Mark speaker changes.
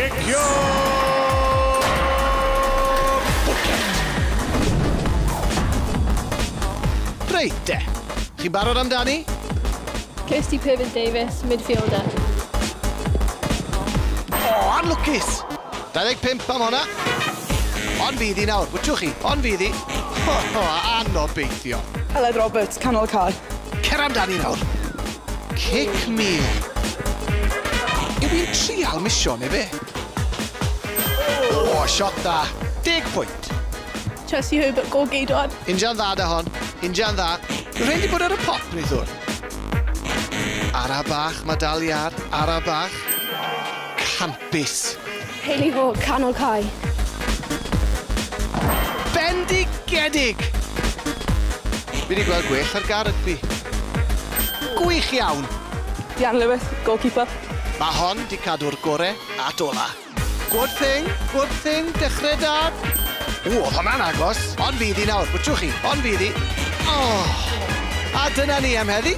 Speaker 1: Cicio Bwced! Reit de, chi'n barod amdani?
Speaker 2: Kirsty Pirvin Davies, midfielder.
Speaker 1: O, anlwcus! 25 am honna. Ond fydd hi nawr, bwtwch chi, ond fydd hi. Ho, ho, anobeithio.
Speaker 3: Heledd Roberts, canol cae.
Speaker 1: Cer amdani nawr. Cic mil. Yw hi'n trial misio neu be? O, shot dda. 10 pwynt.
Speaker 2: Chelsea Herbert, gôl-geidwad.
Speaker 1: Injan dda da hon. Injan dda. Yw rhain 'di bod ar y pop neithiwr? Ara bach, mae dal i ar. Ara bach. Campus.
Speaker 2: Hayley Hawke, canol cae.
Speaker 1: Bendigedig! Fi 'di gweld gwell ar gar rygbi. Gwych iawn!
Speaker 3: Diane Lewis, goalkeeper.
Speaker 1: Mae hon 'di cadw'r gore at ola. Good thing, good thing, dechrau da. O, oedd hwnna'n agos. Ond fydd hi nawr, bwtwch chi, ond fydd hi. Oh, a dyna ni am heddi.